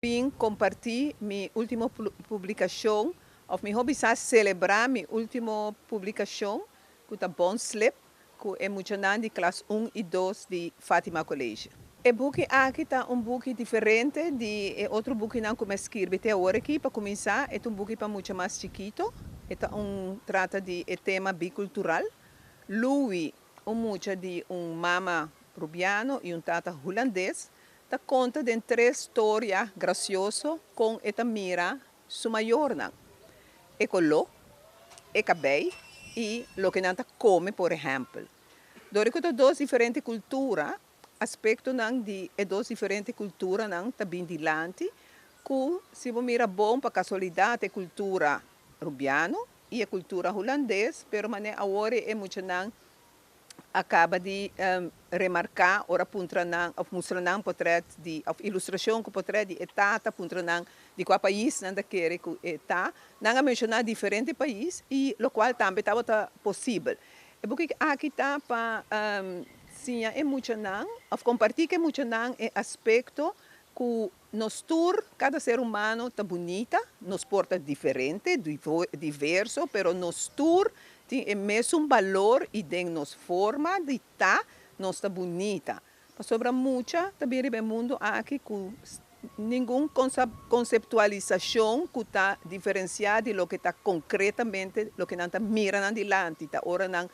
Bin kompartí mi último publikashon, òf mihó bisá selebrá mi último publikashon ku ta Bon Slip ku e muchanan di klas 1 i 2 di Fatima College. E buki aki ta un buki diferente di e otro bukinan ku mi a skirbi te awor aki. Pa kuminsá, e ta un buki pa mucha mas chikitu. E ta un trata di e tema bikultural. Louis, un mucha di un mama rubiano i un tata hulandes, ta konta den tres storia grasioso kon e ta mira su mayornan, e koló, e kabei i loke nan ta kome, por ehèmpel. Dor ku ta dos diferente kultura, aspektonan di e dos diferente kulturanan ta bin dilanti ku si bo mira bon, pa kasualidat e kultura rubiano i e kultura hulandes, pero manera awor e muchanan a kaba di remarká ora puntra nan òf mustra nan potrèt di òf ilustrashon ku potrèt di e tata, puntra nan di kua pais nan ta kere ku e ta. Nan a menshoná diferente pais i lokual tambe tabata posibel. E buki aki ta pa siña e muchanan òf kompartí ku e muchanan e aspekto ku nos tur, kada ser humano ta bunita, nos por ta diferente, diverso, pero nos tur tin e mesun balor i den nos forma di ta, nos ta bunita. Pasobra mucha ta bin riba e mundu aki ku ningun konseptualisashon ku ta diferensiá di loke ta konkretamente loke nan ta mira nan dilanti. Ta ora nan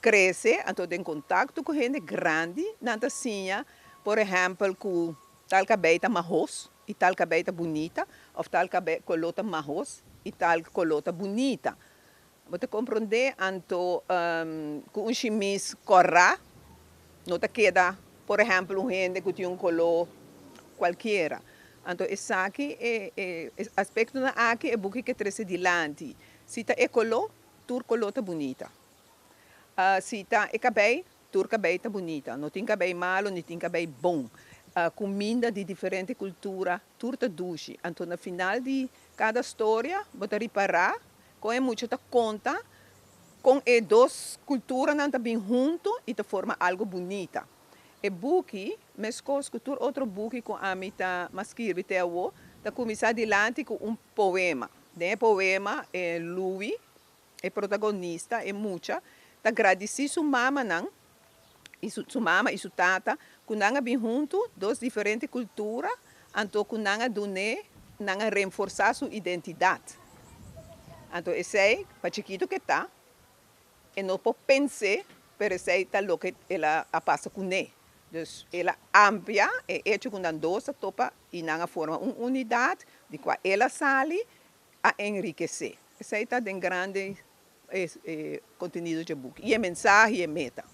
krese, anto den kontakto ku hende grandi, nan ta siña, por ehèmpel, ku tal kabei ta mahos i tal kabei ta bunita, òf tal kabei koló ta mahos i tal koló ta bunita. Bo ta komprondé? Anto ku un shimis kòrá no ta keda, por ehèmpel, un hende ku tin un koló kualkiera. Anto esaki e aspektonan aki e buki ke trese dilanti. Si ta e koló, tur koló ta bunita. Si ta e kabei, tur kabei ta bunita. No tin kabei malu ni tin kabei bon. Kuminda di diferente kultura tur ta dushi. Anto na final di kada storia bo ta ripará kon e mucha ta konta kon e dos kulturanan ta bin huntu i ta forma algu bunita. E buki, meskos ku tur otro buki ku ami ta m'a skirbi te awo, ta kuminsá dilanti ku un poema. Den e poema e Louis, e protagonista, e mucha, ta gradisí su mamanan i su mama i su tata ku nan a bin huntu, dos diferente kultura, anto ku nan a dun'é, nan a renforsá su identidat. Anto esei, pa chikitu ku e ta, e no por pens'é, pero esei ta loke el a pasa kuné. Dus el a amplia e echo ku nan dos a topa i nan a forma un unidat di kua el a sali a enrikesé. Esei ta den grandi e kontenido dje buki i e mensahe i e meta.